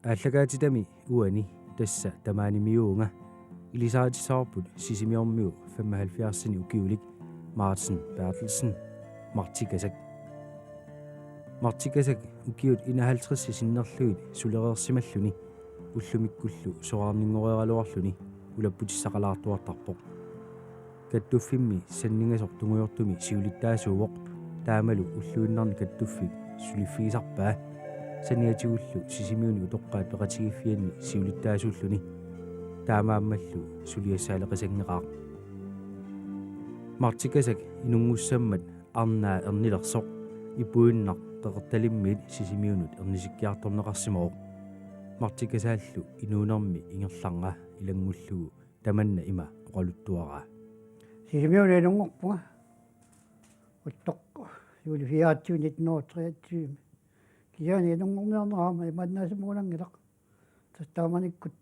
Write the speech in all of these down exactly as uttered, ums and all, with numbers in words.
Aallakaatitami uani tassa tamaanimiuuvunga, ilisaritissavarput Sisimiormiut femoghalvfjerdsini ukiulik Martin Berthelsen, Martikasak. Martikasak ukiut enoghalvtreds sinnerlugit sulereersimalluni ullumikkullu soraarninngoreeraluarluni ulapputissaqalaartuartarpoq. Kattuffimmi sanningasoq tungujortumi siulittaasuuvoq, taamalu ulluinnarni kattuffik suliffigisarpaa. Saniatigullu Sisimiuni utoqqaat peqatigiiffianni siulittaasuulluni. Taamaammallu suliassaaleqisanngeqaaq. Martikasak inunngussammat arnaa ernilersoq ipuinnaq Qeqertalimmiit Sisimiunut ernisikkiartorneqarsimavoq. Martikasaallu inuunermi ingerlanera ilanngullugu tamanna ima oqaluttuaraa. Sisimiunut inunngorpunga. Uttoq juuli fireogtyve nitten hundrede og treogtyve. Kisianni inunngorniarnera aamma imaannaasimagunanngilaq. Tassa taamanikkut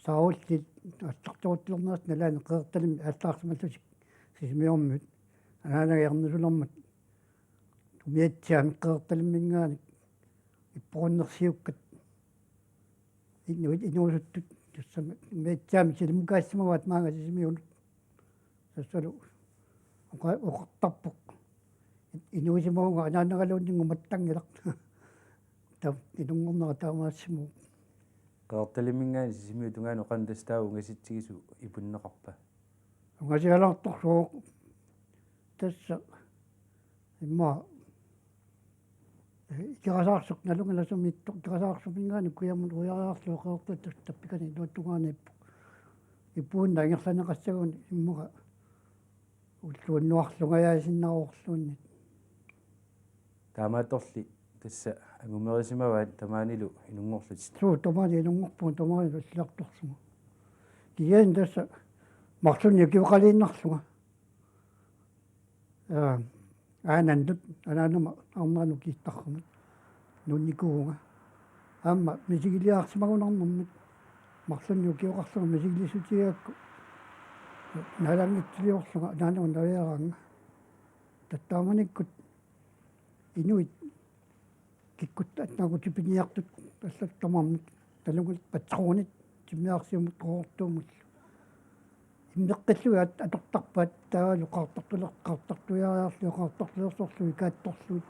saarulliit aallartoruttulernerat nalaani Qeqertalimmi aallaarsimallutik Sisimiormiut. Anaanaga ernisulermat umiatsiaamik Qeqertalimminngaanniit ippoqunnersiukkat inuit inuusuttut tassami umiatsiaamik silimukaasimavaat maanga Sisimiunut. Tassalu oqa-, oqartarpoq. Inuusimavunga anaanagaluunniit ingumattanngilaq. Taava inunngornera taamaassimavoq. Qeqertalimminngaanniit Sisimiut tungaanut qanoq tassa taava ungasitsigisoq ipunneqarpa? Ungasialaartorsuuvoq. Tassa immaqa Ikerasaarsup nalunngilarsumiittoq Ikerasaarsuminngaanniit kujammut uiariarlugu Qeqertata tappikani iluattungaaniippoq. Ipuinnaq ingerlanneqassaguni immaqa ulluunnuarlungajaasinnaavorluunniit. Taamaattorli tassa angumerisimavaat tamaanilu inunngorlutit. Suu, tamaani inunngorpunga tamaani ulliartorlunga. Kisianni tassa marlunnik ukioqaliinnarlunga. Aa, aanannut, anaanama arnanut kiittarumut nuunnikuuvunga. Aamma misigiliarsimagunarnermik marlunnik ukioqarlunga misigilissutigaakku naalanngitsiliorlunga anaanama naviaraanga. Taava taamanikkut inuit kikkut atnaagu tipiniartut allat tamarmik talungal patronit timmiarsiumut qoortuumullu. Immeqqillugit at-, atortarpaat taavalu qaartartuler-, qaartartuiariarlugit qaartartulersorlugit kaattorlugit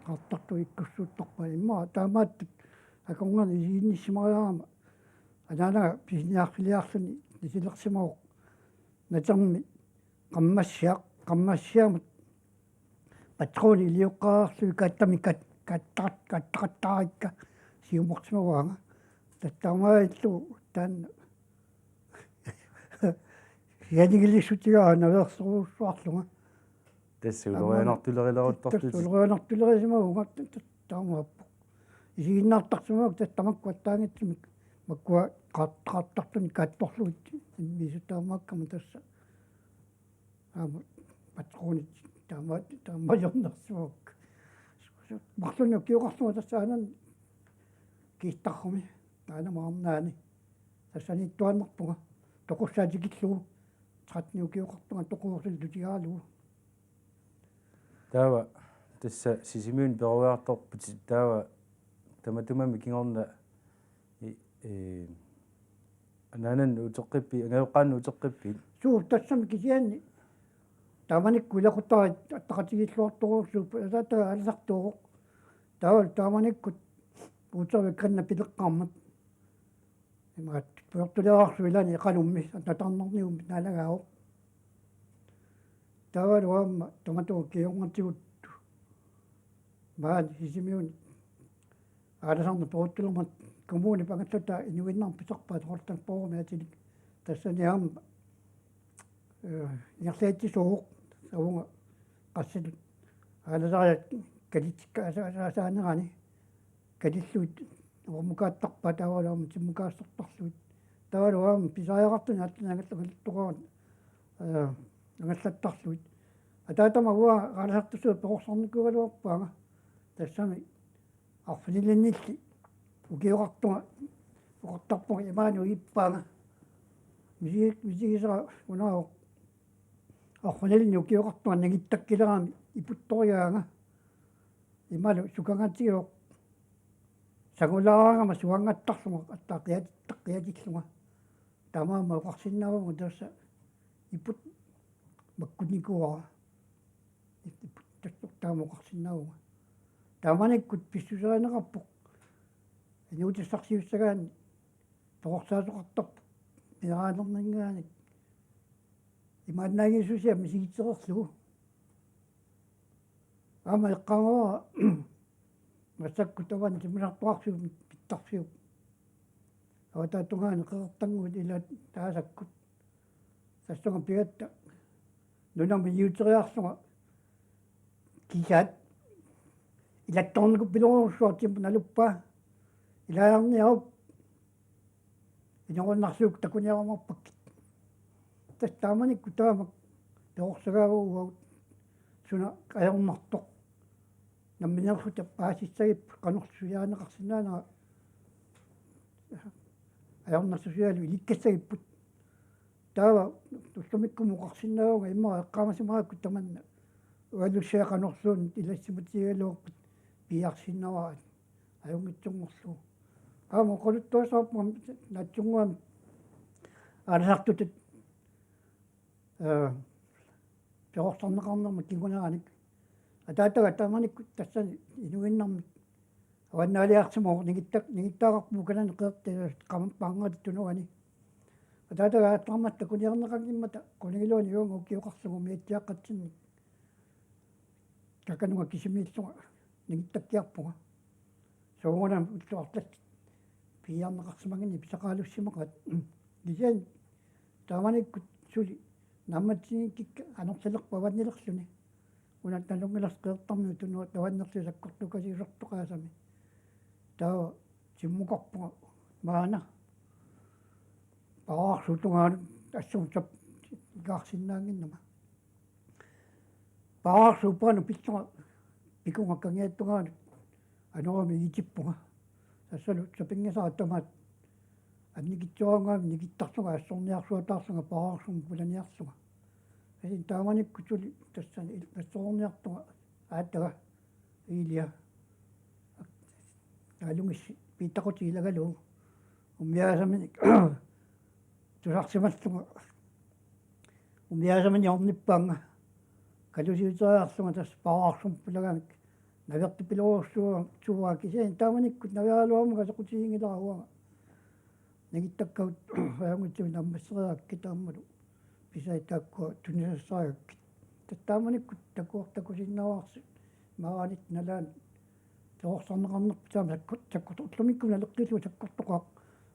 qaartartut ikkussuuttarpaat. Immaqa taamaattut akornanni isiginnissimariarama anaanaga pisiniarfiliarluni nisilersimavoq. Natermi qammassiaq, qammassiamut patroni ilioqqaarlugit kaattami kat-, katta-, kattaqattaarikka siumorsimavaanga. Taava taamaalillugu taanna sianigilissutigaara naveersorujussuarlunga. Tassa ulorianartulerilaarutortutit. Tassa ulorianartulerisimavunga ta-, ta-, taamaappoq. Isiginnaartarsimavakka tassa tamakku attaanngitsumik makkua qaart-, qaartartunik kaattorlugit immiisut taamaakkama tassa. Aamma patronit taama-, taamajornersimavakka. Marlunnik ukioqarlunga tassa aananut kiittarumi. Aanama arnaani. Tassaniittuaannarpunga. Toqussaa tikillugu. Tretten ukioqartunga toquursillutigalugu. Taava tassa Sisimiuni peruiartorputit taava tamatumami kingorna i-, ee, anaanannut uteqqippiit, angajoqqaannut uteqqippiit? Suu, tassami kisianni taamanikkut ilaqutariit attaqatigiilluartorujussuupput, ataataga aalisartuuvoq. Taavalu taamanikkut Utervik Kanna pileqqaarmat. Imaat pujortuleerarsuup ilaani Iqalummi, natarnarniummi naalagaavoq. Taavalu aamma tamatuma kingornatiguttu maani Sisimiuni aalisarneq peruttulermat kommunip angallataa inuinnarmik pisarpaat Qeqertarsuarmi atilik. Tassani aamma, ee, ingerlatsisuuvoq, avunga qassitut aalisariat kalitsikka asa-, asa-, asaanerani kalillugit uammukaattarpaat taavalu aamma timmukaassortarlugit. Taavalu aamma pisariaqartunik allanit angallattoqarani, ee, angallattarlugit. Ataatama uanga aalisartussatut perorsarnikuugaluarpaanga. Tassami arfinilinnilli ukioqartunga oqartarpunga imaanut ippaanga. Misi-, misigisara unaavoq. Arfinilinnik ukioqartunga nangittakkilerami iputtorigaanga. Imalu sukangatigivoq. sangulaarama suangattarlunga attaqiatittaqqiatillunga. Taamaammat oqarsinnaavunga tassa iput makkunikuuara. Iput tassortaama oqarsinnaavunga. Taamanikkut pissuserineqarpoq inuutissarsiussagaanni perorsaasoqartarpoq mineraalerninngaanniit imaannaanngitsuusiaq misigitsereerlugu. Aamma eqqaamavara massakkut tamanna timmisartuarfiup pittarfiup. Avataata tungaanut qeqertannguit ilaat taasakkut. Tassunga pigatta nunami iuteriarlunga kisaat ilattornikuppiloorsuartimmut naluppaa. Ilaajarniaruk inerunnarsiuk takuniarumaarpakkit. Tassa taamanikkut taama perorsagaavoq uagut suna ajornartoq. Nammineerluta paasissagipput qanorlu suliarineqarsinnaanera ajornartorsuarlu ilikkassagipput. Taava ullumikkut oqarsinnaavunga immaqa eqqaamasimagakku tamanna ualussiaq qanorluunniit ilassimatigigaluarpat piiarsinnavara ajunngitsunngorlugu. Aamma oqaluttuassarpunga naatsunnguamik aalisartutut ee, perorsarneqarnermut kinguneranik. Ataataga taamanikkut tassani inuinnarmik avannaaliarsimavoq ningittak-, ningittaqarpoq kanani qeerti qamappaarngata tunuani. Ataataga aatsaammat takuniarneqanngimmata qulingilluani uanga ukioqarlugu umiatsiaqqatsinnik takanunga kisimiillunga ningittakkiarpunga. Soorunami ullut arlallit piiarneqarsimanngini pisaqalussimaqaat. Kisianni taamanikkut suli naammatsinngikka anorlerput avannilerluni. Una nalunngilarsi qeertarmiut tunua tavannerluni sakkortukasiusortoqaasami. Taava timmukarpunga maanna paararsuup tungaanut assut sap ikaarsinnaannginnama. Paararsuup tungaanut pillunga pikunga kangiattungaanut anorami itippunga. Tassalu sapinngisara tamaat annikitsuaraangaami nikittarlunga assorniarsuataarlunga paararsummut pulaniarlunga. Asin taamanikkut suli tassani il-, assorniartunga aataga iilia. Naalunngilaq piitaqutip ilagalugu. Umiaasaminik tusarsimallunga. Umiaasaminik ornippaannga. Kalusiuteriarlunga tassa paararsummut pulagamik. Navertupiloorsuuara kisianni taamanikkut naviaraluarmanga soqutiginngilara uanga. Ningittakkagut ajunngitsumik naammasseriarakkit aammalu pisai taakkua tunisassariarakkit. Tassa taamanikkut takuartakusinnaavarsi maaniittoq nalaani perorsarneqarnerput taama sakkut-, sakkut-, ullumikkut naleqqiullugu sakkortoqaaq.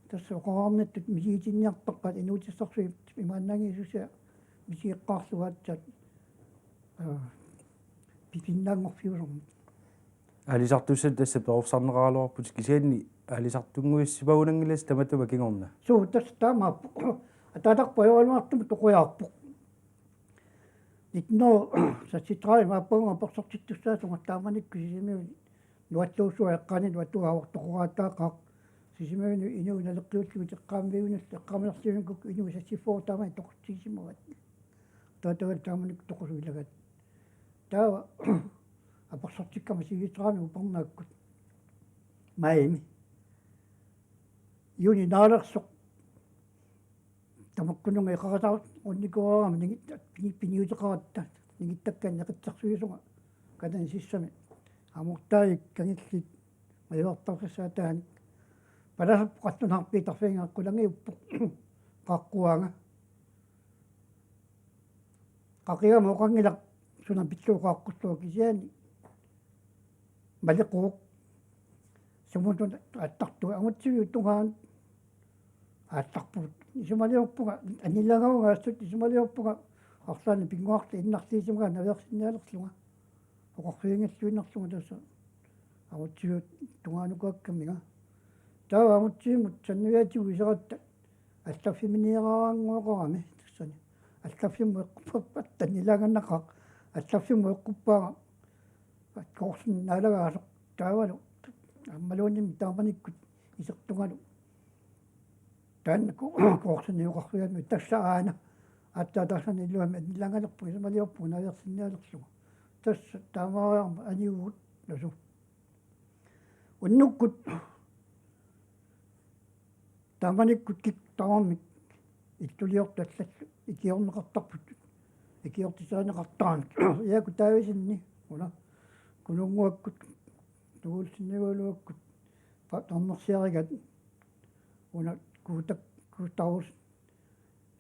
Tassa oqarnittut misigitinniartarpaat inuutissarsuit imaannaanngitsuusiaq misigeqqaarlugu aatsaat. Aa, pisinnaanngorfiusarmat. Aalisartussat tassa perorsarneqaraluarput kisianni aalisartunnguissimagunanngilasi tamatuma kingorna. Suu, tassa taamaappoq. Ataatarput ajoraluartumik toqoriarpoq. Nitten hundrede seksogtredive aappaaguma apersortittussaasunga taamanikkut Sisimiuni nuattuussuaq eqqaani nuattuuavoq toqoraataaqaaq. Sisimiuni inuit naleqqiullugit eqqaamaviunerlu eqqaamanersiuinnarlugu inuit seksogfyrre taamani toqutsigisimavaat. Taava taamanikkut toqusut ilagaat. Taava apersortikkama sivisraami upernaakkut. Maimi. Juni naalersoq. Tamakkununnga eqaqatarunnikuuarama ningit-, pini-, piniuteqaratta. Ningittakkanik neqitsersuisunga. Kanani sissami. Amortaavik kangilliit. Majuartarfissaataanik. Palaserpoq qallunaarpiit arfiginnga qulangiuppoq. Qaaqquaanga. Qaqigama oqanngilaq suna pillugu qaaqqullugu kisianni. Maleqquuq. Sumut una aattartugut angutsiviup tungaanut aattarpugut. Isumaliorpunga, annilaangavunga assut isumaliorpunga arlaannik pinnguartut innarliisimagai naveersinnialerlunga. Oqarfiginngilluinnarlunga tassa angutsiviup tungaanukaakkaminga. Taava angutsivimut sannuiatigut iseratta allaffiminiaraannguaqarami tassani. Allaffimmut eqquppappat annilaangannaqaaq. Allaffimmut eqquppaanga. Koorsinik naalagaasoq taavalu aammaluunniimmi taamanikkut isertungalu. Taanna ko-, koorsinik oqarfigaanni tassa aana. Aatsaat tassani illuami annilaangalerpunga isumaliorpunga naveersinnialerlunga. Tassa taamaariarmat aniuvugut nasu. Unnukkut Taamanikkut kikkut tamarmik illuliortut allallu ikiorneqartarput. Ikiortisarineqartarami Jaaku Daavidsenip una Kununnguakkut, Tuulsinniualuakkut pa-, tarnersiarigaat una Kuutak-, Kuutarus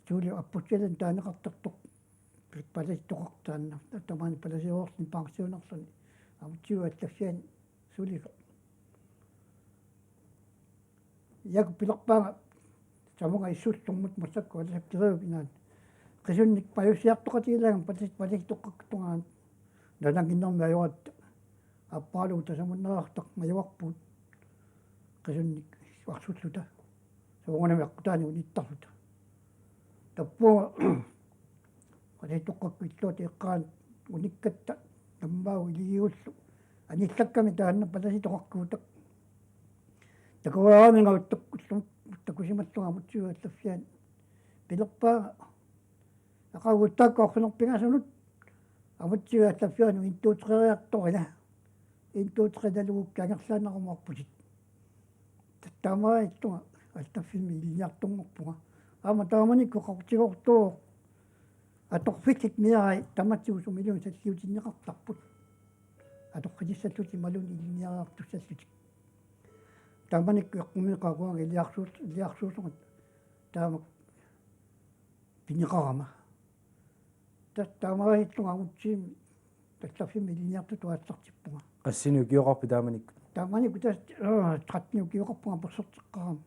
suuli apputsialin taaneqartartoq palasitoqartoq taanna. Tamaani palasiorluni pensionerluni Amutsiup allaffiani sulisoq. Jaaku pilerpaanga samunga issussormut massakkut alasakkeruup inaani. Qisunnik pajussiartoqatigilaanga palas-, palasitoqqakkutungaani. Nalannginnermi ajoratta aappaalugu tasamunneqartartut ajoraarput. Qisunnik arsulluta. Soorunami aqqutaani unittarluta. Tappuunga palasitoqqakkut illuata eqqaani unikkatta tammaavoq iligigullu. Anillakkami taanna palasitoqarkuutak. Takuaraminga uttakkullu takusimallunga Amutsiup allaffiani. Pilerpaanga aqagu uttaakku orfineq-pingasunut Amutsiup allaffiani intuuteqeriartorina. Intuuteqinalugu kangerlaannarumaarputit. Taamaattunga allaffimmi ilinniartunngorpunga. Aamma taamanikkut oqartigoortuuvoq atorfillit meerai tamatsigut sumiluunniit salliutinneqartarput. Atorfitissallutik imaluunniit ilinniariartussallutik. Taamanikkut eqqumiiqaat uanga iliarsuus-, iliarsuusunga taama pineqarama. Tassa taamaalillunga Amutsiumi allaffimmi ilinniartutut aallartippunga. Qassinik ukioqarpit taamanikkut? Taamanikkut tassa, øh, tretten ukioqarpunga apersorteqqaarama.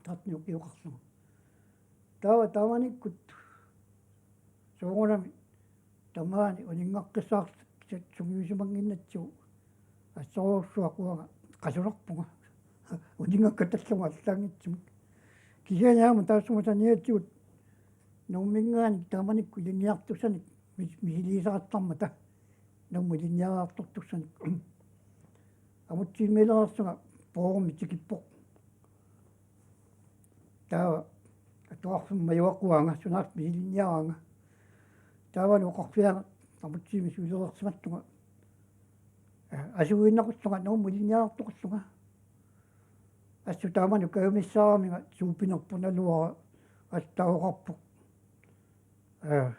Tretten ukioqarlunga. Taava taamanikkut soorunami tamaani uninngaqqissaarluta sungiusimannginnatsigu assorujussuaq uanga qasulerpunga. Uninngakkatta allaat allaanngitsumik. Kisianni aamma taassuma saniatigut Nuumminngaanniit taamanikkut ilinniartussanik mis-, misiliisaqattaarmata. Nuummut ilinniariartortussanik. Amutsiumiilereersunga Borup tikippoq. Taava atuarfimmi majuaquaanga, sunaaffa misilinniaraanga. Taava oqarfigaanga Amutsiumi sulereersimallugu. Asuiinnaqullunga Nuummut ilinniariartoqarlunga. Assut taamani kajumissaaramiga suupinerpoq naluara, allaat oqarpoq. Ee,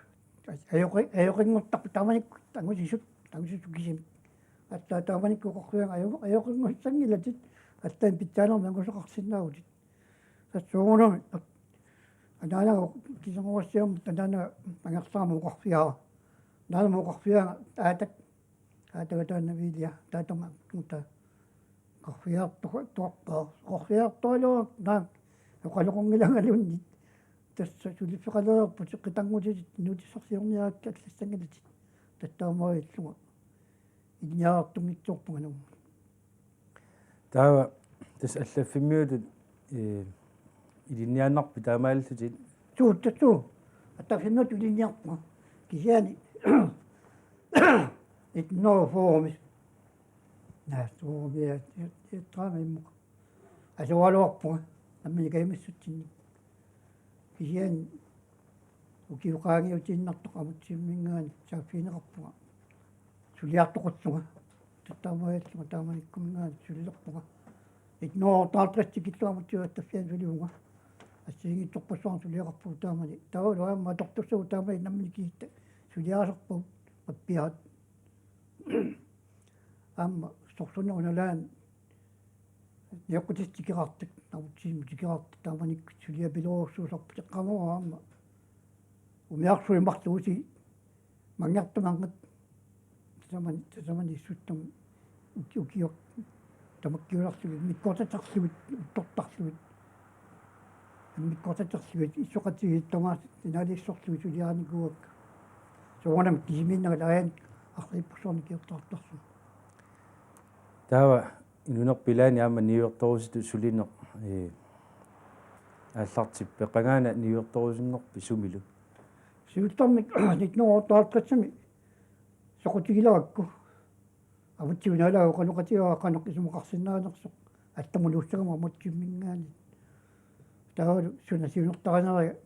ajoqi-, ajoqinngortarpoq taamanikkut angusisut, angusisut kisimik. Allaat taamanikkut oqarfigaanga ajo-, ajoqinngortanngilatit, allaammi pitsaanermik angusoqarsinnaavutit. Tassa soorunami anaanaga kisinngorsiammut anaanaga angerlarama oqarfigaara. Anaanama oqarfigaanga Aatak. Aatagataannaviilia taatama uta oqarfigiartoq tuarpaa. Oqarfigiartoraluarpara naak oqaloqanngilangaluunniit. Tassa suliffeqalereerputit qitanngutitit nuutissarsiorniarakkit allassanngilatit. Tassa taamaalillunga ilinniariartunngitsoorpunga Nuummut. Taava tassa allaffimmiutut, ee, ilinniaannarpit taamaalillutit? Suu, tassa suu. Allaffimmiutut ilinniarpunga. Kisianni nitten hundrede og fyrre-mi. Naa, fyrre-mi, ja, ja, ja, tredive immuka. Asugaluarpunga nammineq kajumissutsinni. Kisianni ukiut qaangiutiinnartoq Amutsiuminngaanniit saaffigineqarpunga. Suliartoqarlunga. Taamaallunga taamanikkuminngaanniit sulilerpunga. Nitten hundrede og otteoghalvtreds tikillugu Amutsiup allaffiani sulivunga. Assigiinngitsorpassuarnik suliaqarpugut taamani. Taavalu aamma atortussagut taamani nammineq kihitta suliarisarpagut mappiaat. Aamma sorsunnerup nalaani nioqqutissat tikeraartut, Amutsiumut tikeraartut, taamanikkut suliapiloorsuusarput eqqaamavara aamma. Umiarsuit marluk usi manngertumanngit. Tasamani, tasamani issuttumi uki-, ukiut tamakkiulerlugit, immikkoortatarlugit, uttortarlugit. Immikkoortatarlugit, issoqatigiit tamaasa inaalissorlugit suliarinikuuakka. Soorunami kisimiinnagit aajuna arriippoq soorunami ikiortartarlunga. Taava inuunerpit ilaani aamma niuertorusutut sulineq, ee, aallartippa, qangaana niuertorusunngorpit sumilu? Siullermik nitten hundrede og otteoghalvtreds-imi soqutigilerakku. Amutsiup naalagaq oqaloqatigaara qanoq isumaqarsinnaanersoq. Allamut nuussagama Amutsiuminngaanniit. Taavalu suna siunertarinersoq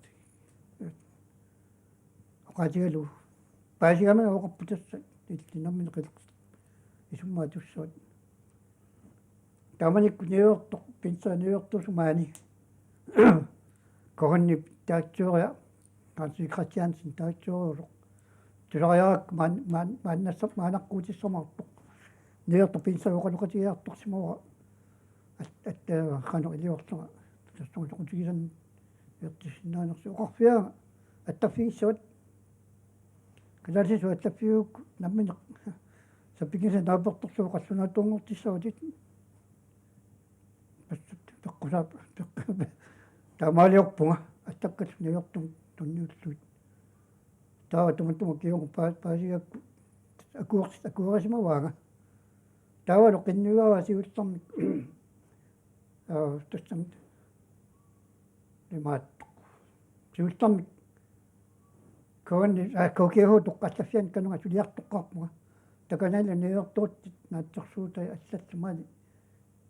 oqaatigalugu. Paasigamiga oqarpoq tassa illit nammineq qilaq isummaattussaatit. Taamanikkut niuertoq, pinsaa niuertuusoq maani. Kongeqarfik direktøria, Hans Christiansen direktøriusoq. Tusariarakku maan-, maan-, maannassaq maannaqqutissamaarpoq. Niuertoq pinngisasoq oqaloqatigiartorsimavara. At-, at-, qanoq iliorlunga. Tassunga soqutigisannik niuertissinnaanersoq oqarfigaanga. Attaffigissavat. Kalaallisut attaffigigukku nammineq sapinngisamik naapertorsuit qallunaatuunngortissavatit. Peqqusaapput, peqq-, taamaaliorpunga, attakkallu niuertumut tunniullugit. Taava tamatuma kingorna pa-, paasigakku akuers-, akuerisimavaanga. Taavalu qinnuigaavaa siullermik. Aa, tassami. Imaattoq. Siullermik. Kuanni, aa, K G H toqqaallaffiani kanunga suliartoqqaarpunga. Takanali niuertuutit naatsorsuutai allallu maani.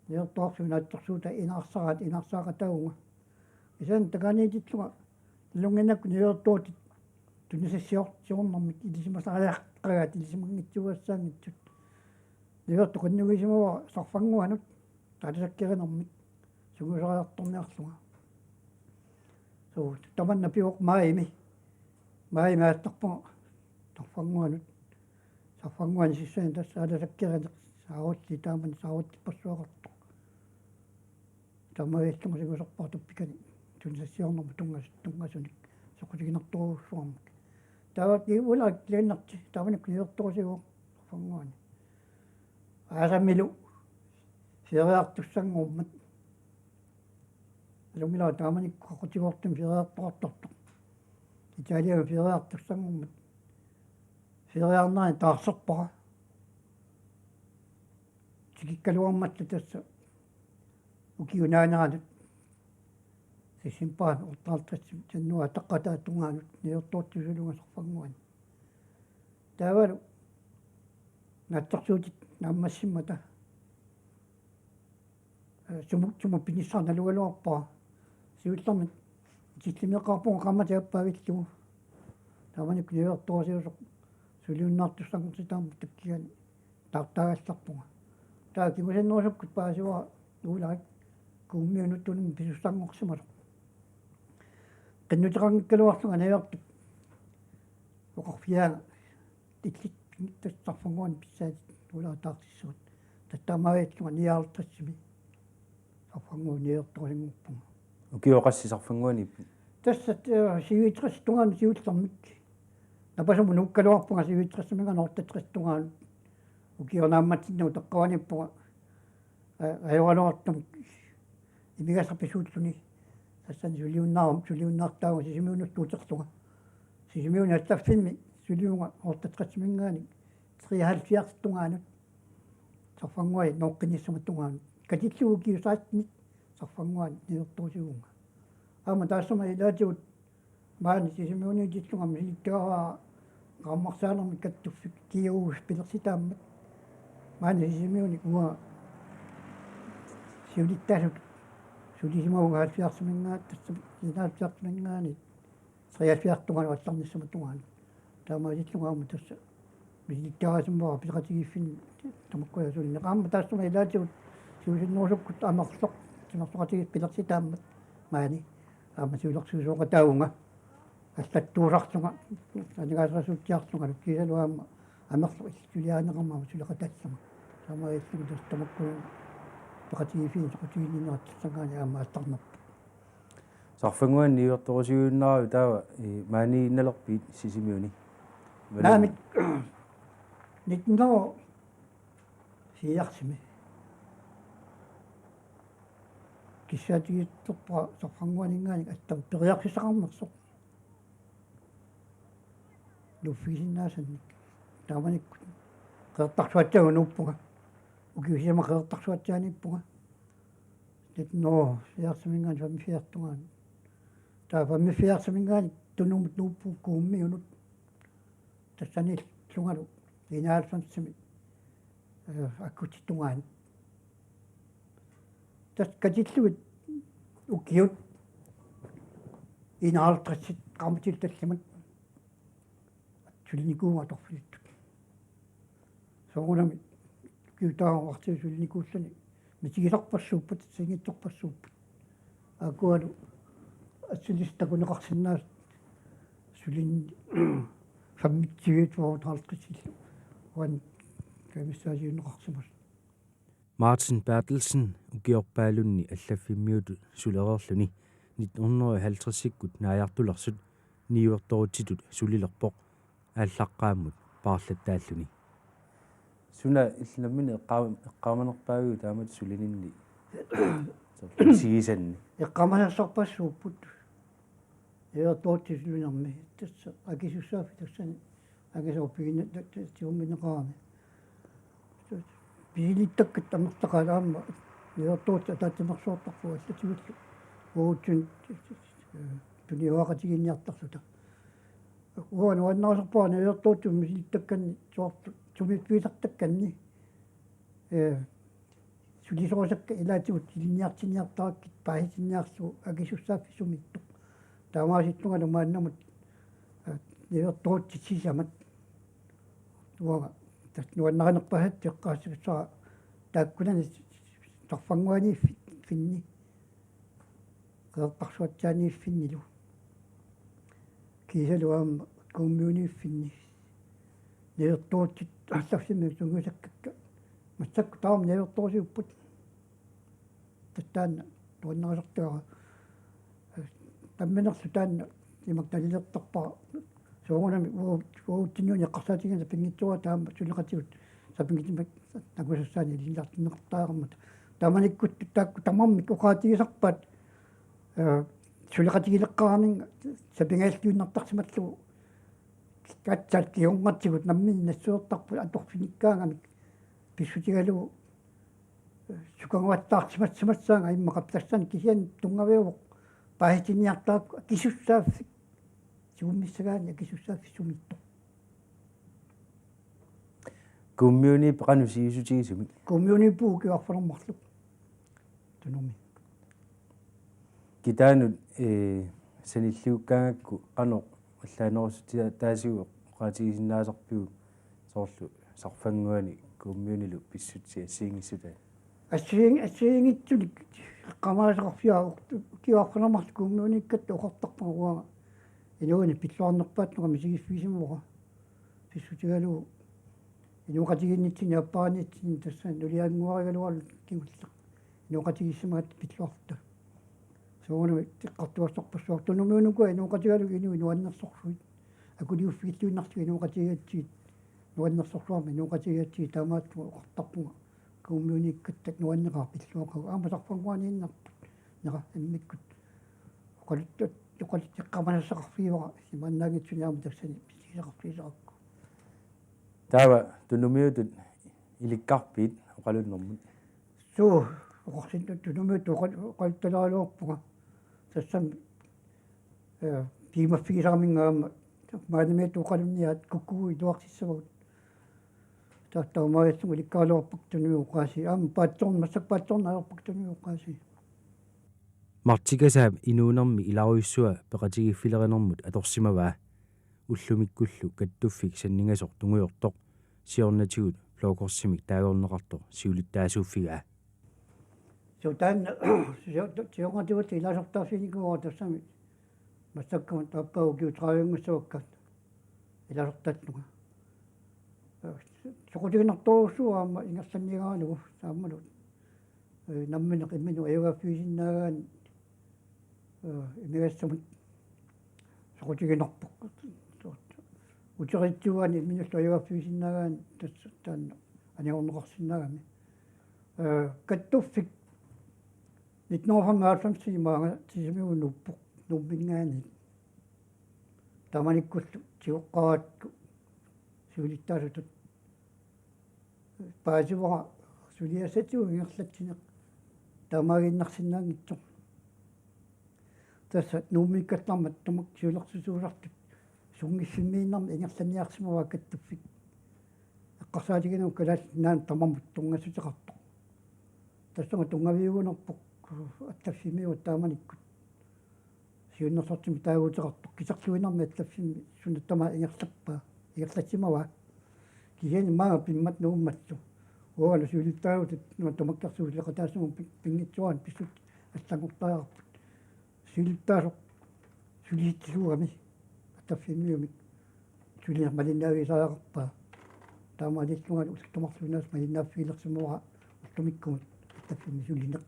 Niuertuarsuit naatsorsuutai inaarsaraat inaarsaraataavunga. Kisianni takaniitillunga nalunnginnakku niuertuutit tunisassior-, siornermik ilisimasariaqaat ilisimanngitsuugassaanngitsut. Niuertoq qinnuigisimavara sarfannguanut taalisakkerinermik sungiusariartorniarlunga. Suu, tamanna pivoq maajimi. Maajimi aallarpunga sarfannguanut. Sarfannguani sissuani tassa aalasakkerineq saarulliit taamani saarullipassuaqartoq. Taamaalillunga sungiusarpara tuppikani tunisassiornermut tunngas-, tunngasunik soqutiginartorujussuarmik. Taava ulaakkiliinnarti taamanikkut niuertorusivoq sarfannguani. Aasamilu feriartussanngormat. Nalunngilara taamanikkut qaqutigoortumik feriartoqartartoq. Italiami feriartussanngormat. Feriarnerani taarserpara. Tikikkaluarmat tassa ukiup naaneranut decembarip otteoghalvtredsimi januaarip taqqataa tungaanut niuertuutillugu sarfannguani. Taavalu naatsorsuutit naammassimmata, ee, sumut, sumut pinissaq nalugaluarpara. Siullermik itillimeeqqaarpunga qaammatit aappaavillugu. Taamanikkut niuertorusiusoq suliunnaartussanngortitaammata takkugani taartaagallarpunga. Taava kingusinnerusukkut paasivara Ulrik Kuummiunut tunummi pisussanngorsimasoq. Qinnuteqanngikkaluarlunga niuertoq oqarfigaanga illit tassa sarfannguani pissaatit Ulrik taartissavut. Tassa taamaalillunga nioghalvtredsimi sarfannguani niuertorusunngorpunga. Ukioq qassit sarfannguaniippit? Tassa, ee, syvogtres tungaanut siullermik. Napasumut nuukkaluarpunga syvogtresiminngaanniit otteogtres tungaanut. Ukioq naammatsinni utaqqavaniippunga, ee, ajoraluartumik imigassaq pisuulluni. Tassani suliunnaar-, suliunnaartaavunga Sisimiunullu uterlunga. Sisimiuni allaffimmi suliunga otteogtresiminngaanniit treoghalvfjerds tungaanut. Sarfannguani nooqqinnissamut tungaanut. Katillugu ukiup sekstenimi sarfannguani niuertorusivunga. Aamma taassuma ilaatigut maani Sisimiuniitillunga misilittagara qaammarsaanermik kattuffik G U-s pilersitaammat. Maani Sisimiuni uanga siulittaasutut sulisimavunga halvfjerdsimingaanniit, tassami enoghalvfjerdsiminngaanniit treoghalvfjerds tungaanut allarnissamut tungaanut. Taamaasillunga aamma tassa misilittagarisimavara pileqatigiiffinni tamakku ajornanni. Aamma taassuma ilaatigut siusinnerusukkut Amerloq, Timersoqatigiit pilersitaammat maani aamma siulersuisooqataavunga. Allattuusarlunga, aningaasarisuutsiarlungalu kiisalu aamma Amerloq illit suliarineqarmat aamma suleqataallunga. Taamaasillunga tassa tamakkuninnga peqatigiiffiani soqutiginninnerat tassanngaanniit aamma aallarnerput. Sarfannguani niuertorusuinnaaravit taava, ee, maaniinnalerpit Sisimiuni? Naamik, nitten hundrede og firsimi kissaatigiittorpara sarfannguaninngaanniit attam periarfissaqarnersoq. Nuuffigisinnaasannik. Taamanikkut Qeqertarsuatsiaanut nuuppunga. Ukiut sisamat Qeqertarsuatsiaaniippunga. Nitten hundrede og firsiminngaanniit femogfirs tungaanut. Taava femogfirsiminngaanniit Tunumut nuuppunga Kuummiunut. Tassaniillungalu enoghalvfemsimi, ee, aggustip tungaanut. Tassa katillugit ukiut enoghalvtredsit qaammatit tallimat sulinikuuvunga atorfilittut. Soorunami ukiut taama artigu sulinikuulluni misigisarpassuupput, assigiinngitsorpassuupput. Akualu assilissat takuneqarsinnaasut sulineq femogtyve-tooghalvtreds-illu uani kajumissaasiunneqarsimasoq. Martin Berthelsen ukiorpaalunni allaffimmiutut sulereerluni nitten hundrede og halvtreds-ikkut naajartulersut niuertorutsitut sulilerpoq aallaqqaammut paarlattaalluni. Suna illit nammineq eqqaam-, eqqaamanerpaaviuk taamatut sulininni? Soorlu isigisanni. Eqqaamasassarpassuupput. Niuertorutsit sulinermi. Tassa akisussaaffik tassani. Angisoorpiginna-, ta-, ta-, tigummineqarami. Pisilittakkat amerlaqaat aamma. Niuertorutsit ataatsimeersuartarput allatigullu. Uatsinnut, eh, tuniuaqatigiinniartarluta. Uanga nuannarisarpara niuertorutsut misilittakkanni soorlu sumiiffigisartakkanni. Eh, sulisorisakka ilaatigut ilinniartinniartarakkit paasitinniarlugu akisussaaffik sumiittoq. Taamaasillungalu maannamut, eh, niuertorutsit sisamat. Uanga tassa nuannarinerpaasatut eqqaassagassara taakkunani sarfannguaniiffinni. Qeqertarsuatsiaaniiffinnilu. Kiisalu aamma Kuummiuniiffinni. Niuertorutsit allaffimmi sungiusakkakka. Massakkut taama niuertorusiupput. Tassa taanna nuannarisartagara. Namminerlu taanna imak nalilertarpara. Soorunami uu-, uatsinnut eqqarsaatigineq pinngitsoorata aamma suleqatigut sapinngisamik nangusassaannik ilinniartinneqartariaqarmata. Taamanikkullu taakku tamarmik oqaatigisarpaat, eh, suleqatigileqqaarninga sapingajalluinnartarsimallugu aatsaat kingornatigut nammineq nassuertarput atorfinikkaangamik pissutigalugu, eh, sukanguattaarsimassimassaanga immaqa tassani kisianni tunngaviuvoq paasitinniartarakku akisussaaffik. Sigummissagaanni akisussaaffik sumiittoq. Kuummiuniippoq qanoq sivisutigisumik? Kuummiuniippoq ukioq arfineq-marluk. Tunumi. Kitaanut, eh, sanilliukkaangakku qanoq allaanerussuteqartitaasigut oqaatigisinnaasarpiuk soorlu sarfannguani Kuummiunilu pissutsit assigiinngissutaat? Assigiin-, assigiinngitsunik eqqaamaasaqarfigaara ukioq arfineq-marluk Kuummiuniikkatta oqartarpunga uanga inuuneq pilluarnerpaatut misigiiffigisimavara. Pissutigalugu inooqatigiinnitsinni aappariinitsinni tassani nuliannguarigaluarluni kingulleq. Inooqatigiissimagatta pilluarluta. Soorunami eqqartugassarpassuarnik Tunumiunukua inooqatigalugu inuit nuannersorsuit. Akuliuffigilluinnarlugit inooqatigigatsigit nuannersorsuarmik inooqatigigatsigit taamaattumik oqartarpunga. Kuummiuniikkatta nuanneqaaq pilluaqaaq. Aamma sarfannguaniinnarput. Nera immikkut. Oqaluttu-, oqaluttu eqqaamasassaqarfigivara. Imaannaanngitsuni aamma tassani pissutigisaqarfigisarakku. Taava Tunumiutut ilikkarpit oqalunnermut? Suu, oqarsinnut Tunumiutut oqal-, oqaluttaraluarpunga. Tassami, eh, piumaffigisaraminnga aamma maanimiittoq oqalunniaat kukkugut iluarsissavagut. Taava taamaalillunga ilikkaraluarpakka Tunumiut oqaasii. Aamma paatsoorn-, massakkut paatsoorneq ajorpakka Tunumiut oqaasii. Martikasaap inuunermi ilarujussua peqatigiiffilerinermut atorsimavaa. Ullumikkullu kattuffik sanningasoq tungujortoq siornatigut Blå Korsimik taagorneqartoq siulittaasuuffigaa. Suu, taanna sio-, siornatigut ilaasortaaffiginikuuara tassami massakkumut aappaa ukiut tredive-nngussaakka ilaasortaallunga. Soqutiginartorujussuuara aamma ingerlanniaralugu aammalu, eh, nammineq imminut ajugaaffigisinnaagaanni, eh, imigassamut soqutiginarpoq. Uteriitsuugaanni imminullu ajugaaffigisinnaagaanni tassa taanna anigorneqarsinnaagami. Eh, kattuffik nitten hundrede og femoghalvfems-imi maanga Sisimiut nuuppoq Nuumminngaanniit. Taamanikkullu tigoqqaaraakku siulittaasutut paasivara suliassatigut ingerlatsineq taamaaginnarsinnaanngitsoq. Tassa Nuummiikkallarmat tamakku siulersuisuusartut sunngiffimmiinnarmik ingerlanniarsimavaa kattuffik. Eqqarsaatiginikuuara Kalaallit Nunaannut tamarmut tunngassuteqartoq. Tassami tunngaviugunarpoq allaffimmiut taamanikkut. Siunnersortimik taaguuteqartoq kiserluinnarmik allaffimmi suna tamaat ingerlappaa, ingerlassimavaa. Kisianni maanga pimmat Nuummallu. Uangalu siulittaasutut tamakkersuusileqataassummik pi-, pinngitsoorani pissutsit allanngortariaqarput. Siulittaasoq sulisitsisuugami ataffimmiumik suliniarneq malinnaavigisariaqarpaa. Taamaalillunga ullut marluinnaasa malinnaaffigilersimavara ullumikkut ataffimmi sulineq.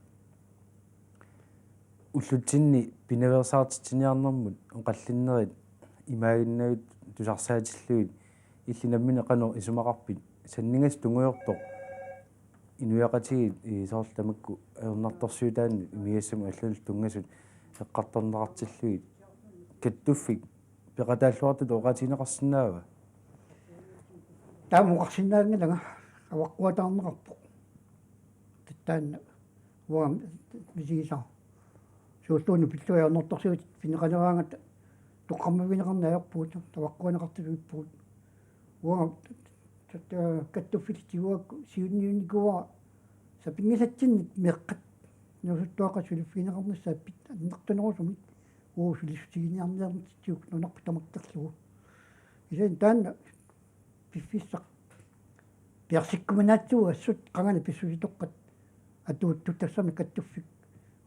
Ullutsinni pinaveersaartitsiniarnermut oqallinnerit imaaginnavit tusarsaatillugit illit nammineq qanoq isumaqarpit, sanningasoq tungujortoq inuiaqatigiit, ii, soorlu tamakku ajornartorsiutaannut imigassamut allanullu tunngasut eqqartorneqartillugit kattuffik peqataalluartutut oqaatigineqarsinnaava? Taama oqarsinnaanngilanga, avaqquataarneqarpoq. Taanna uanga misigisara. Suulluunniit pillugit ajornartorsiutit pineqaleraangata toqqammavigineqarneq ajorpugut, avaqquaneqartippugut. Uanga kattuffillu tiguakku siunniunnikuuara sapinngisatsinnik meeqqat inuusuttuaqqat suliffigineqarnissaat pit-, annertunerusumik uagut sulissutiginiarniartitsigut nunarput tamakkerlugu. Kisianni taanna piffissaq piareersikkuminaatsuu assut qangani pissusitoqqat atuuttut, tassami kattuffik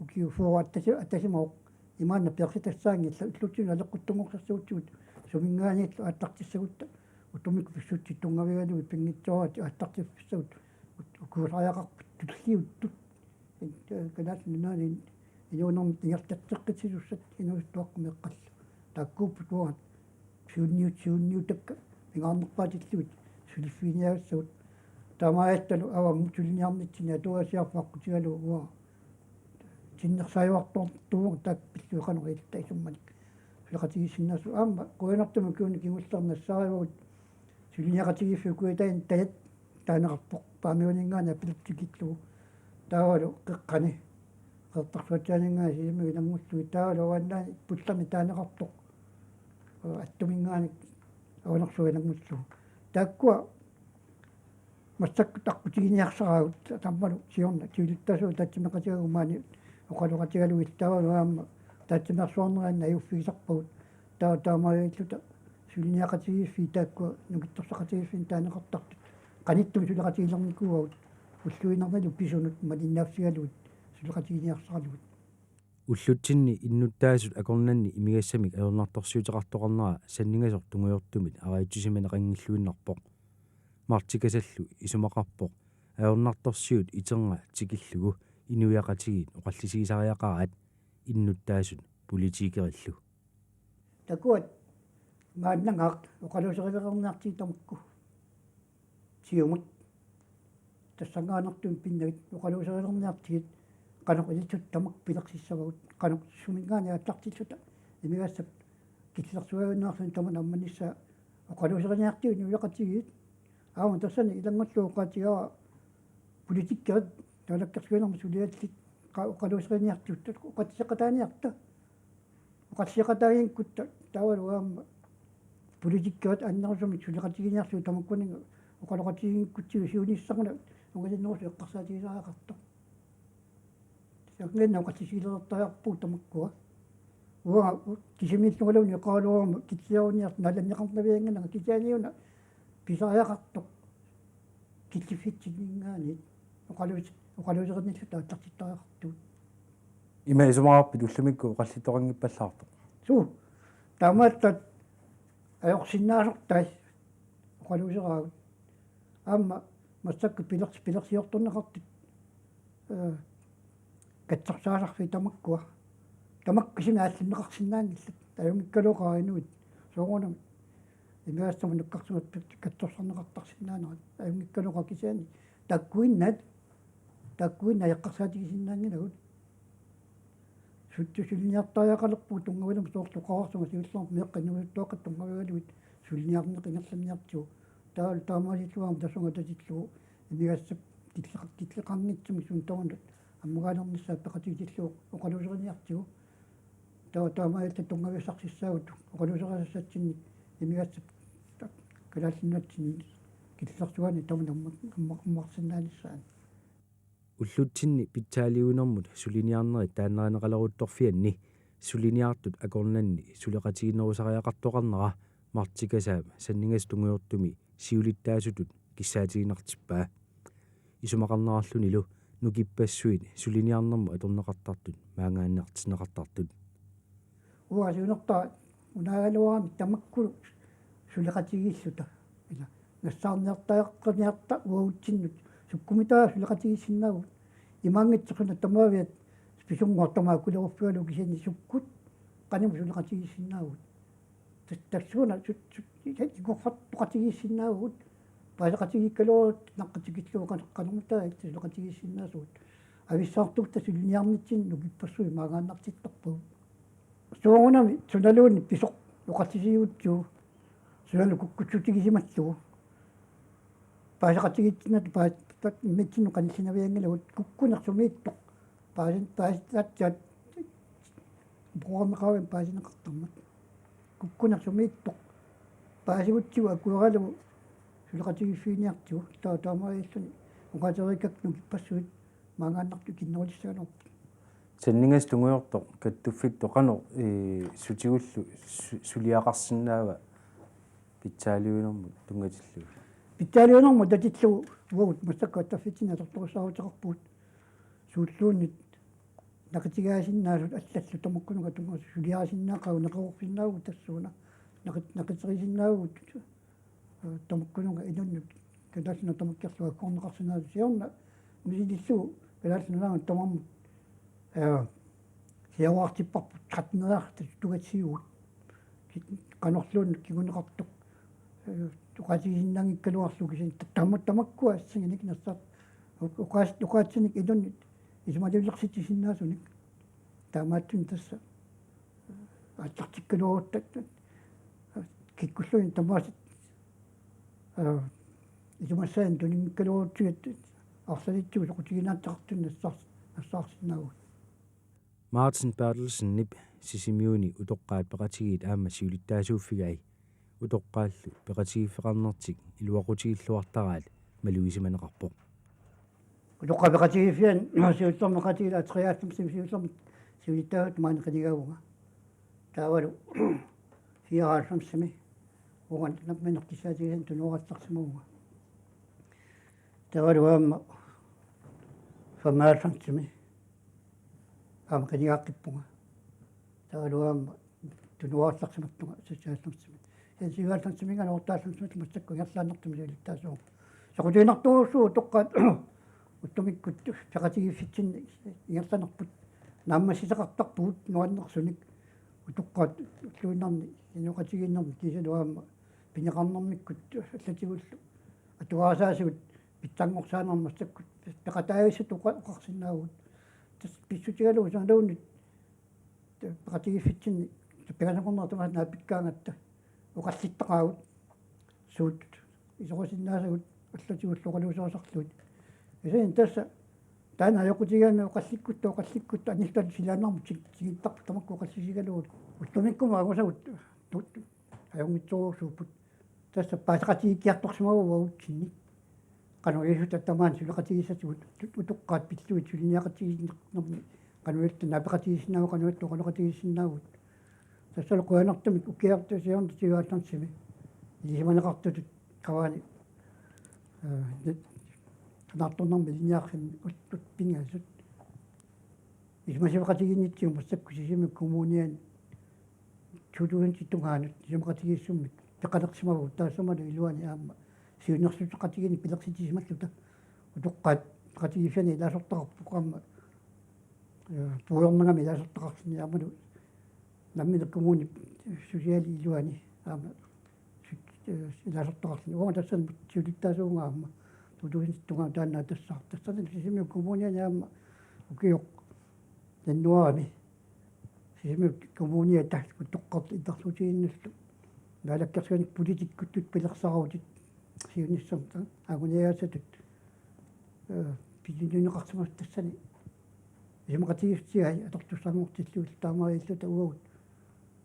ukiut fyrre attasi-, attasimavoq, imaanna piareersitassaanngillat, ullutsinni naleqquttunngorsassagutsigu suminngaanniillu aallartissagutta ullumikkut pissutsit tunngavigalugit pinngitsooratik aallartiffissagut ut-, ukuusariaqarput tulliuttut. Kalaallit Nunaanni inuunermik ingerlatseqqissisussat inuusuttuaqqat meeqqallu. Taakkuupput uanga siunniut-, siunniutakka pingaarnerpaatillugit suliffiginiagassagut. Taamaallattalu avammut suliniarnitsinni atuagasiarfik aqqutigalugu uanga tinnersaajuartuartuuvunga taakku pillugit qanoq ilitta isummanik suleqatigiissinnaasoq. Aamma qujanartumik ukiuni kingullerni nassaarivagut suliniaqatigiiffiup kujataani tajat taaneqarpoq Paamiuninngaanniit apilitsikillugu. Taavalu Qeqqani Qeqertarsuatsiaaninngaanniit Sisimiut ilanngullugit, taavalu Avannaani Pullami taaneqartoq Attuminngaanniit Avanersuaq ilanngullugu. Taakkua massakkut aqqutiginiarsaraagut, taamalu siorna siulittaasuat ataatsimeeqatigalugu maani oqaloqatigalugit, taavalu aamma ataatsimeersuarneranni ajuuffigisarpagut. Taava taamaalilluta suliniaqatigiiffiit taakkua nukittorsaqatigiiffinnut taaneqartartut qanittumi suleqatigilernikuuagut, ulluinnarnilu pisunut malinnaaffigalugit suleqatiginiarsaralugit. Ullutsinni innuttaasut akornanni imigassamik ajornartorsiuteqartoqarnera sanningasoq tungujortumit arajutsisimaneqanngilluinnarpoq. Martikasallu isumaqarpoq ajornartorsiut iternga tikillugu inuiaqatigiit oqallisigisariaqaraat, innuttaasut politikerillu. Takuat maannangaaq oqaluuserilerniartigit tamakku. Siumut tassanngaannartumik pinnagit oqaluuserilerniartigit qanoq ililluta tamakku pilersissavagut, qanoq suminngaanniit aallartilluta imigassap killilersuiaannarluni tamanna ammanissaa oqaluuseriniartigit inuiaqatigiit. Aamma tassani ilanngullugu oqaatigaara politikerit naalakkersuinermi suliallit qa-, oqaluuseriniartut oqatsiseqataaniarta. Oqatsiseqataaginngikkutsigu taavalu aamma politikerit annerusumik suleqatiginiarlugit tamakkuninnga oqaloqatigiinngikkutsigu siunissaq una ungasinnerusoq eqqarsaatigisariaqartoq. Tassanngaannaq oqallisigilertariaqarpugut tamakkua. Uanga kisimiillungaluunniit eqaaluarama killiliaruniartut naalanneqarnavianngilanga, kisianni una pisariaqartoq killiffitsinninngaanniit oqaluus-, oqaluuserinilluta aallartittariaqartugut. Ima isumaqarpit ullumikkut oqallittoqanngippallaartoq? Suu, taamaattat ajorsinnaasortai oqaluuseraagut. Aamma massakkut pilersi-, pilersiortorneqartut, ee, katsorsaasarfiit tamakkua. Tamakku kisimi aallarneqarsinnaanngillat. Ajunngikkaluaqaaq inuit soorunami imigassamut nakkarsimasut katsorsarneqartarsinnaanerat. Ajunngikkaluaqaaq, kisianni taakkuinnaat, taakkuinnaat eqqarsaatigisinnaanngilagut. Sutsu suliniartariaqalerpugut tunngavilermi, soorlu oqartunga siullermik meeqqat inuusuttuaqqat tunngavigalugit suliniarneq ingerlanniartigu. Taava taamaalillugu aamma tassunga tatillugu imigassap killeqa-, killeqanngitsumik suna tamanut ammagaalernissaa peqatigitillugu oqaluuseriniartigu. Taava taamaalilluta tunngavissarsissaagut oqaluuserisassatsinnik imigassap kalaallinnatsinni killilersugaanni tamanut amma-, amma-, ammarsinnaanissaanut. Ullutsinni pitsaaliuinermut suliniarnerit taannarineqaleruttorfianni suliniartut akornanni suleqatiginerusariaqartoqarnera Martikasaap sanningasoq tungujortumi siulittaasutut kissaatiginartippaa. Isumaqarnerarlunilu nukippassuit suliniarnermut atorneqartartut maangaannartinneqartartut. uanga siunertara unaagaluarami tamakkulu suleqatigiilluta. Ila nassaarniartariaqarniarta uagutsinnut sukkumitaa suleqatigiissinnaavugut. Imaanngitsoq suna tamaaviat pisunngortama akuleruffigalugu kisianni sukkut qanimut suleqatigiissinnaavugut. Tas-, tassuuna sut-, sut-, ikorfartoqatigiissinnaavugut. Paaseqatigiikkaluarutta naqqatikillugu qan-, qanormita suleqatigiissinnaasugut. Avissaartuutta suliniarnitsinni nukippassuit maangaannartittarpagut. Soorunami sunaluunniit pisoq oqallisiigutsigu. Sunalu kukkussutigisimallugu. Paaseqatigiitsinnata paa-, pa-, immitsinnut qanillinavianngilagut kukkuneq sumiittoq. Paasin-, paasitaatsiaat programmeqaavin paasineqartarmat. Kukkuneq sumiittoq. Paasigutsigu akueralugu suleqatigiiffiginiartigu. Taa-, taamaalilluni oqaaseqatigiikkakkit nukippassuit maangaannartut ikinnerulissagaluarput. Sanningas tungujortoq kattuffittut qanoq, ee, sutigullu su-, suliaqarsinnaava pitsaaliuinermut tunngatillugu? Pitsaaliuinermut atatillugu uagut massakkut attaffitsinnut atortorissaaruteqarpugut. Suulluunniit naqitigaasinnaasut allallu tamakkununnga tungaanut suliarisinnaaqagut, naqerorsinnaavugut tassuuna. Naqit-, naqiterisinnaavagut. Tamakkununnga inunnut kalaallinut tamakkerlugu agguarneqarsinnaasut siorna misilillugu Kalaallit Nunaannut tamarmut, ee, siaruartipparput tretteniarta tugatsiugut. Kit-, qanorluunniit kinguneqartoq, ee, oqaatigisinnaanngikkaluarlugu kisianni ta-, tama-, tamakkua assinginik nassaat oqaas-, oqaatsinik inunnut isumaliulersitsisinnaasunik. Taamaattumik tassa aallartikkaluarutta kikkulluunniit tamaasa, aa, isumassaanik tuninngikkaluarutsigit arlalitsigut soqutiginaatseqartunik nassaars-, nassaarsinnaavugut. Martin Berthelsenip Sisimiuni utoqqaat peqatigiit aamma siulittaasuuffigai utoqqaallu peqatigiiffeqarnertik iluaqutigilluartaraat malugisimaneqarpoq. Utoqqaat peqatigiiffiani siullermik peqatigiilluta treoghalvfemsimi siullermik siulittaasutut maani qinigaavunga. Taavalu fireoghalvfemsimi uunga nammineq kissaatigisannut tunuarallarsimavunga. Taavalu aamma femoghalvfemsimi aamma qinigaaqqippunga. Taavalu aamma tunuarallarsimattunga seksoghalvfemsimi. Kisianni syvoghalvfemsiminngaanniit otteoghalvfemsimut massakkut ingerlaannartumik siulittaasuuvunga. Soqutiginartorujussuuvoq utoqqaat ullumikkut peqatigiiffitsinni ingerlanerput naammassisoqartarpugut nuannersunik utoqqaat ulluinnarni inoqatigiinnermi kiisalu aamma pineqarnermikkut allatigullu atugarisaasigut pitsanngorsaanermut massakkut peqataavissatut oqa-, oqarsinnaavugut. Tassa pissutigalugu sanaluunniit peqatigiiffitsinni pingasunngornerata tamaasa naapikkaangatta oqallittaqaagut suut isorusinnaasagut allatigullu oqaluuserisarlugit. Kisianni tassa taanna ajoqutigigaanni oqallikkutta oqallikkutta anillat silaannarmut tig-, tigittarput tamakku oqallisigalugit. Ullumikkut angusagut tut-, ajunngitsorujussuupput. Tassa paaseqatigiikkiartorsimavagut uagutsinni. Qanoq iliorluta tamaani suleqatigiissatigut utoqqaat pillugit suliniaqatigiinnermi qanoq iliorluta naapeqatigiissinnaavugut, qanoq iliorluta oqaloqatigiissinnaavugut. Tassalu qujanartumik ukiartut siornatigiuaattarnissamik ilisimaneqartutut qavaani, ee, naartornermi ilinniarfinni ullut pingasut isumasiveqatigiinnitsigut massakkut Sisimiut Kommuniani to tusind tungaanut isumaqatigiissummik peqalersimavagut, taassumalu iluani aamma siunnersuuteqatigiinneq pilersitsisimalluta. Utoqqaat peqatigiiffiani ilaasortaqarpoq aamma, ee, puigornagami ilaasortaqarluni aammalu nammineq kommunip sociali iluani aamma sut-, ee, ilaasortaqarluni. Uanga tassani siulittaasuuvunga aamma to tusind tungaanut taanna tassa. Tassani Sisimiut Kommuniani aamma ukioq januaarimi Sisimiut Kommuniata utoqqartut illersuutigiinnarlutik naalakkersuinermut politikkikkut pilersaarutit siunissami anguniagassatut, ee, piginiunneqarsimasut tassani isumaqatigiissutigai atortussanngortillugit taamaalilluta uagut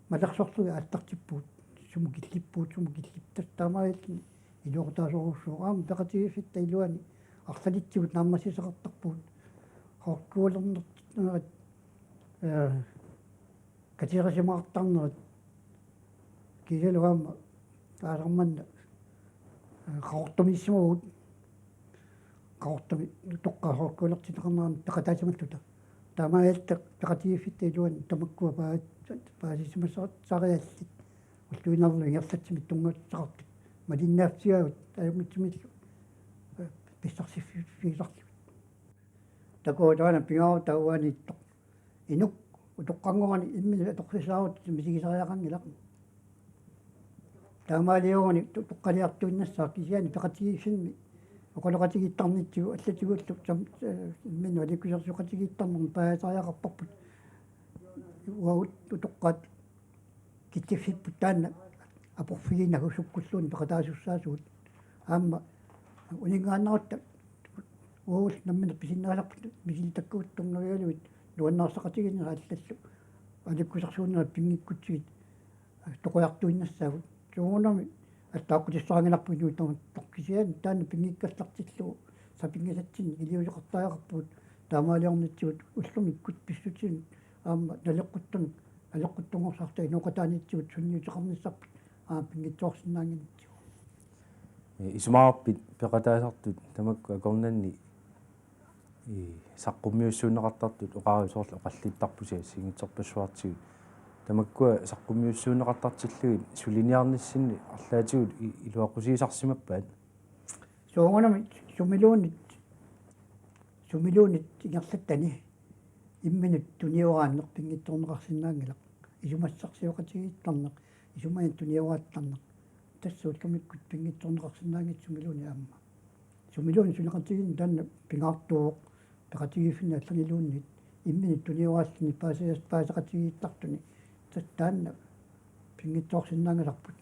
malersorlugit aallartippugut, sumut killippugut, sumut killippoq, taamaalilluni iluaqutaasorujussuuvoq. Aamma peqatigiiffitta iluani arlalitsigut naammassisoqartarpugut. Højskolernertigut, ee, katerisimaartarnerit kiisalu aamma taasarmanna, ee, Qaqortumiissimavagut. Qaqortumi utoqqaat højskolertinneqarneranni peqataasimalluta. Taamaalilluta peqatigiiffitta iluani tamakkua paa-, paasisimasariallit ulluinnarni ingerlatsisut tunngaveqartut malinnaaffigaavut ajornanngitsumillu pissarsiffigisarlugit. Takuuk taanna pingaaruteqarpoq uaniittoq. Inuk utoqqanngorani imminut atorsisaarutitut misigisariaqanngilaq. Taamaalioruni utoqqaliartuinnassaaq kisianni peqatigiiffinni oqaloqatigiittarnitsigut allatigullu sam-, eh, imminut aliikkusersoqatigiittarneq paasisariaqarparput. Uagut utoqqaat kitsiffipput taanna aporfigiinnagu sukkulluunniit peqataasussaasugut. Aamma uninngaannarutta uagut nammineq pisinnaasarput misilittakkavut tunngavigalugit nuannaarsaaqatigiinnerat allallu aliikkusersuunnerit pinngikkutsigit toqoriartuinnassaagut. Soorunami attaaqqutissaanngilaq inuit tamattoq kisianni taanna pinngikkallartillugu sapinngisatsinnik iliuuseqartariaqarpugut taamaaliornitsigut ullumikkut pissutsinut aamma naleqquttunut naleqquttunngorsarta inooqataaniitsigut sunniuteqarnissarput aamma pinngitsoorsinnaannginnatsigu. Isumaqarpit peqataasartut tamakku akornanni ii, saqqummiussuunneqartartut oqaruit soorlu oqallittarpusi assigiinngitsorpassuartigut. Tamakkua saqqummiussuunneqartartillugit suliniarnissinni arlaatigut i-, iluaqusiisarsimappat? Soorunami sumiluunniit, sumiluunniit ingerlattani imminut tunioraanneq pinngitsoorneqarsinnaanngilaq. Isumassarsioqatigiittarneq, isumaginnaq tunioraattarneq. Tassa ullumikkut pinngitsoorneqarsinnaanngitsoq sumiluunniit aamma. Sumiluunniit suleqatigiinneq taanna pingaartuuvoq peqatigiiffinni allaniluunniit imminut tunioraalluni paasias-, paaseqatigiittartuni. Tassa taanna pinngitsoorsinnaanngisarput.